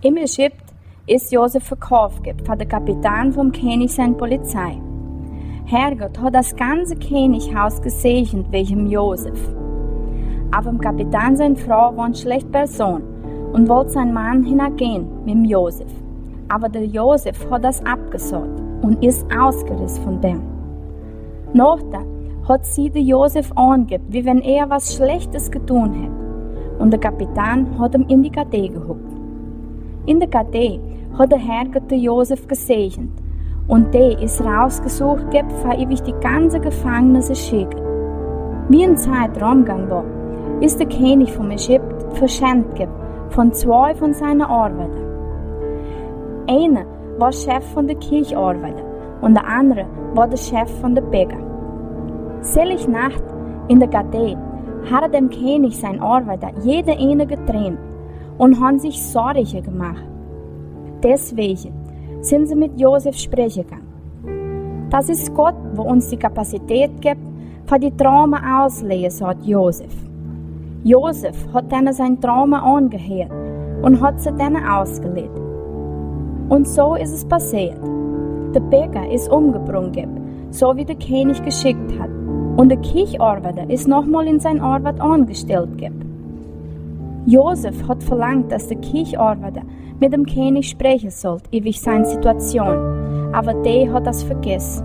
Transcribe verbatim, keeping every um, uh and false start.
Im Ägypt ist Josef verkauft geb fa de Kapitän vom König sein Polizei. Herrgott hat das ganze Könighaus gesegent wegen Josef. Aber dem Kapitän sein Frau war eine schlechte Person und wollte seinen Mann hintergehen mit dem Josef. Aber der Josef hat das abgesagt und ist ausgerissen von dem. Nachher hat sie der Josef angebt, wie wenn er was Schlechtes getan hätte. Und der Kapitän hat ihn in die Kartee gehuckt. In der Kartee hat der Herrgott der Josef gesegent. Und der ist rausgesucht geb, fa ewig die ganze Gefangene zu schicken. Wie ein Zeit rumgang war, ist der König vom Ägypt verschendt geb von zwei von seinen Arbeitern. Einer war Chef von der Kirchenarbeiter und der andere war der Chef von der Bäcker. Sellig Nacht in der Kartee hat er dem König sein Arbeiter jeder eine getrennt und haben sich Sorge gemacht. Deswegen sind sie mit Josef sprechen gegangen. Das ist Gott, wo uns die Kapazität gibt, für die Träume auslesen, sagt Josef. Josef hat dann sein Träume angehört und hat sie dann ausgelegt. Und so ist es passiert. Der Bäcker ist umgebracht geb, so wie der König geschickt hat. Und der Kirchenarbeiter ist nochmal in sein Arbeit angestellt geb. Josef hat verlangt, dass der Kirchenarbeiter mit dem König sprechen sollte über seine Situation, aber der hat das vergessen.